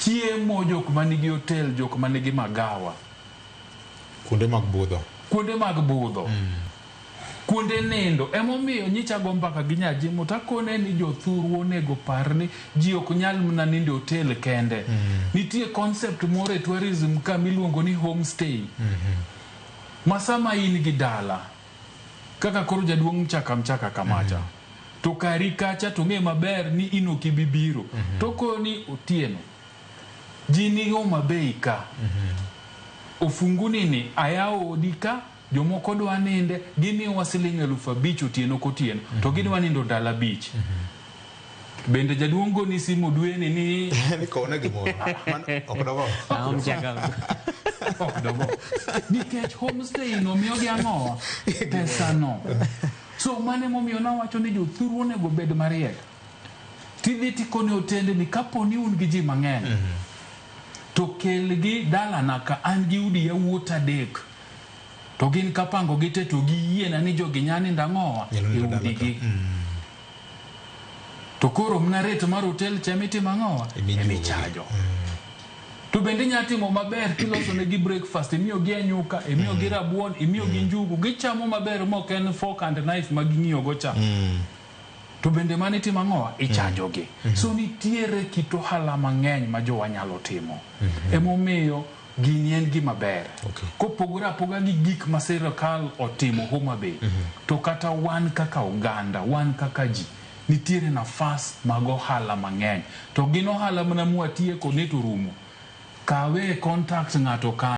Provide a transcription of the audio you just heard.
Chiemo jok manigi hotel, jok manigi magawa. Kuonde mag budho. Kuonde mag budho. Kuonde nindo. Emomiyo nyicha go mbaka gi Nyajimo takone ni jothurwa onego par ni ji ok nyal mana nindo e hotel kende. Nitie concept moro e tourism ka miluongo ni homestay. Ma sama in gi dala, kaka koro jaduong' mchaka mchaka kamacha, to kari kacha to ng'e maber ni in ok ibi biro. To koni Otieno, ji ni Homa Bay ka. Ofunguni ni ayawo odi ka, jomoko dwa ninde, gimiyowa siling 5000 otieno kotieno, to gidwa nindo ndalo 5. Bende jaduong' goni simu dweni ni Ni kowne gimoro. Mano ok dogo. Ang'o mchaka? Ok dogo. Nikech homestay no miyogi ang'owa? Pesa no. So mano emomiyo nawacho ni jothuru onego bed mariek. Tidhi tikone otende ni kapo ni un gi ji mang'eny, to kelgi dalana ka an gi udi yawuot 3. To gin kapango gi te to giyiena ni jogi nya nindo ang'owa? Nyalo E nindo dala ka. udigi. To koro mna rate mar hotel cha emitimo ang'owa? Emijuogo. Emichajo. To bende inya timo maber kiloso negi breakfast, imiyogi anyuka, imiyogi rabuon, imiyogi njugu, gichamo maber mok en fork and knife ma ging'iyo go cha. To bende mano itimo ang'owa? Ichajogi. So nitiere kit ohala mang'eny ma jowa nyalo timo. Emomiyo gini en gima ber. Kopogore apoga gi gik ma sirkal otimo Homa Bay, to kata wan kaka oganda, wan kaka ji, nitiere nafas mag ohala mang'eny. To gin ohala mana mwatieko ni to rumo. Kawe contact ng'ato ka.